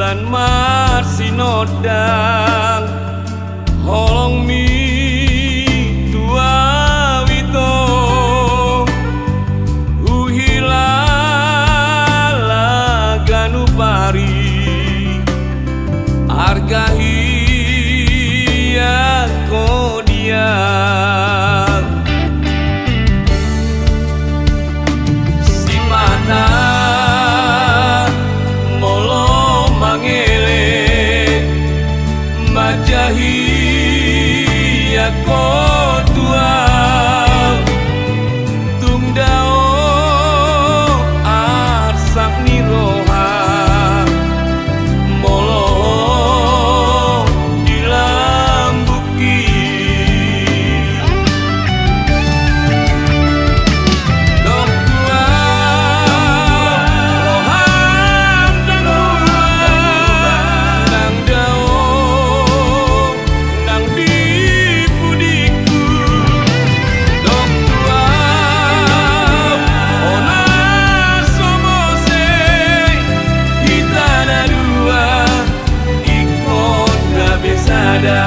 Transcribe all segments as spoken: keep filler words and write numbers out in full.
Marsinondang holongmi tu ahu ito, huhilala ganup ari, arga hian ho di ahu. Sipata molo mangele, manjahi ho tu ahu, tung dao arsak ni roha molo di lambungki. Dok tu ahu, roham nang dua, nang dao nang di pudingku. Dok tu ahu, onas so mose hita na dua, ingkon gabe sada.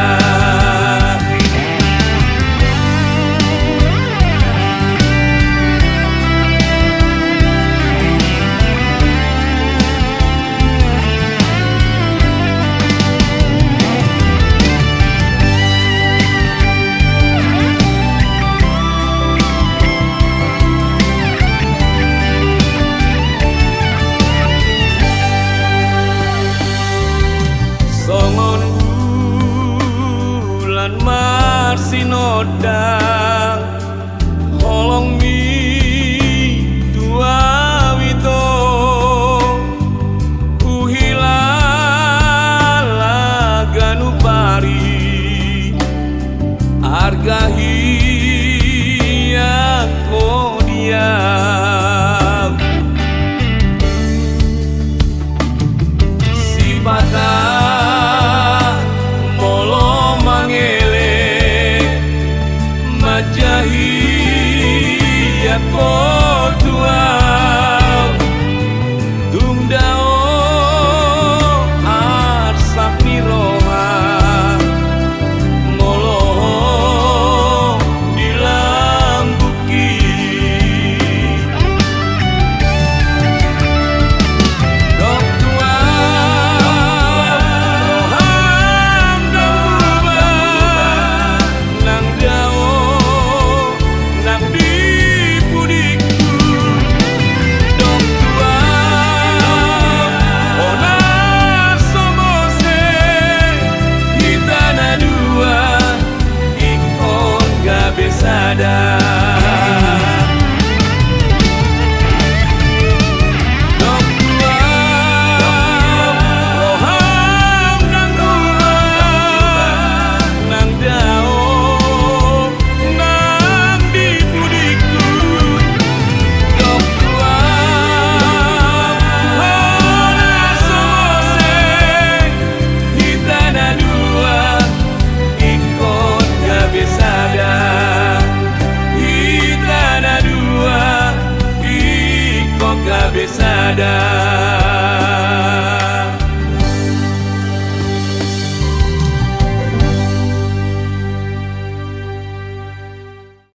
Songon bulan marsinondang holongmi tu ahu ito, huhilala ganup ari, arga hian ho di ahu. Sipata molo mangele, manjahi ho tu ahu, tung dao arsak ni roha molo di lambungki. Dok tu ahu, roham nang dua, nang dao nang di pudingku. Dok tu ahu, onas so mose hita na dua, ingkon gabe sada. Dok tu ahu, roham nang dua, nang dao nang di pudingku. Dok tu ahu, onas so mose hita na dua, ingkon gabe sada. Hita na dua, ingkon gabe sada.